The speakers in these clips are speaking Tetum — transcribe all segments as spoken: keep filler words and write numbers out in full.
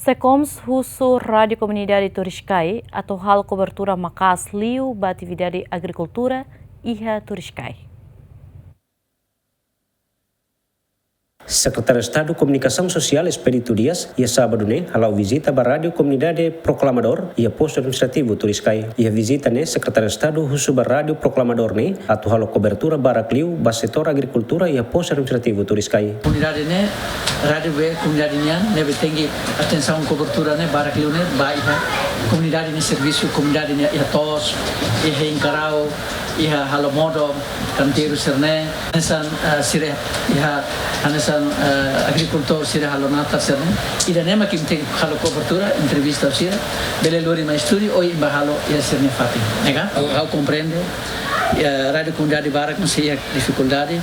Tekoms husu Rádiu Komunidade Turiscai atu halo kobertura maka'as liu ba atividade agrikultura iha Turiscai. Sekretáriu Estadu Komunikasaun Sosiál Expedito Dias iha sábadu ne'e hala'o vizita ba Rádiu Komunidade Proclamador iha Postu Administrativu Turiscai. Iha vizita ne'e, Sekretáriu Estadu husu ba Rádiu Proclamador ne'e atu halo kobertura barak liu ba setór agrikultura iha Postu Administrativu Turiscai. Komunidade ne'e, rádiu ne'e komunidade nian, ne'ebé tenke atensaun kobertura ne'e barak liu ne'e ba iha komunidade nia servisu, komunidade nia iha to'os, iha hein karau, iha halo modo, kanteiru sira-ne'e, hanesan, ah, sira iha, hanesan, ah, agrikultór sira halo natar sira-ne'e. Ida-ne'e mak imi tenke halo kobertura, entrevista sira, bele lori mai estúdiu, ou imi bá halo iha sira-nia fatin. Ne'e ka? Ha'u, ha'u komprende, eh, rádiu komunidade barak mós iha difikuldade,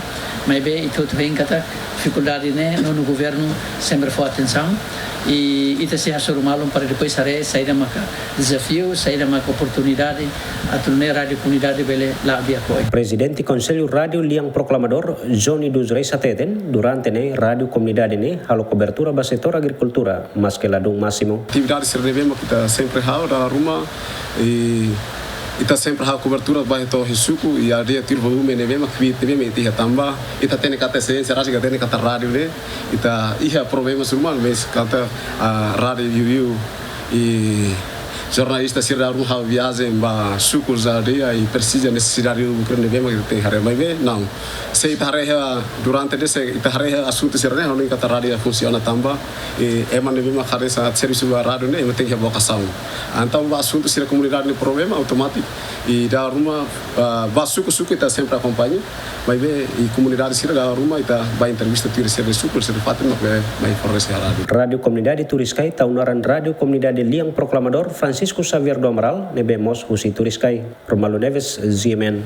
maibé ita hotu hein katak difikuldade ne'e nonu governu sempre fó atensaun, i ita sei hasoru malu para depois haree saida maka dezafiu, saida maka oportunidade, atu nune'e rádiu komunidade bele la'o di'ak oin. Prezidente Konsellu Rádiu Lian Proclamador, Johnny dos Reis hateten, durante ne'e rádiu komunidade ne'e halo kobertura ba setór agrikultura, maske ladún másimu. Atividade sira ne'ebé mak ita sempre halo dala ruma, i ita sempre halo kobertura ba to'o iha suku, i aldeia tuir volume ne'ebé mak kbiit ne'ebé mak ita iha tanba ita hatene katak eselénsia rasik, ita hatene katak rádiu ne'e, ita iha problema ruma, mais katak, ah, rádiu liuliu i jornalista sira dala ruma halo viajen ba suku, aldeia, i presiza nesesidade bukan ne'ebé mak ita tenke haree, maibé não. Se ita haree iha durante ne'e, se ita haree iha asuntu sira-ne'e, hanoin katak rádiu la funsiona tanba, i ema ne'ebé mak haree sa servisu ba rádiu ne'e, ema tenke iha vokasaun. Entaun ba asuntu sira komunidade nia problema automátiku, i dala ruma, ah, ba suku-suku ita sempre akompaña, maibé i komunidade sira dala ruma ita bá entrevista tuir sira-nia suku, sira-nia fatin, mak bele mai fornese iha rádiu. Rádiu Komunidade Turiscai tau naran Rádiu Komunidade Lian Proclamador Francisco Xavier do Amaral, ne'ebé mós husi Turiscai. Romualdo Neves, G M N.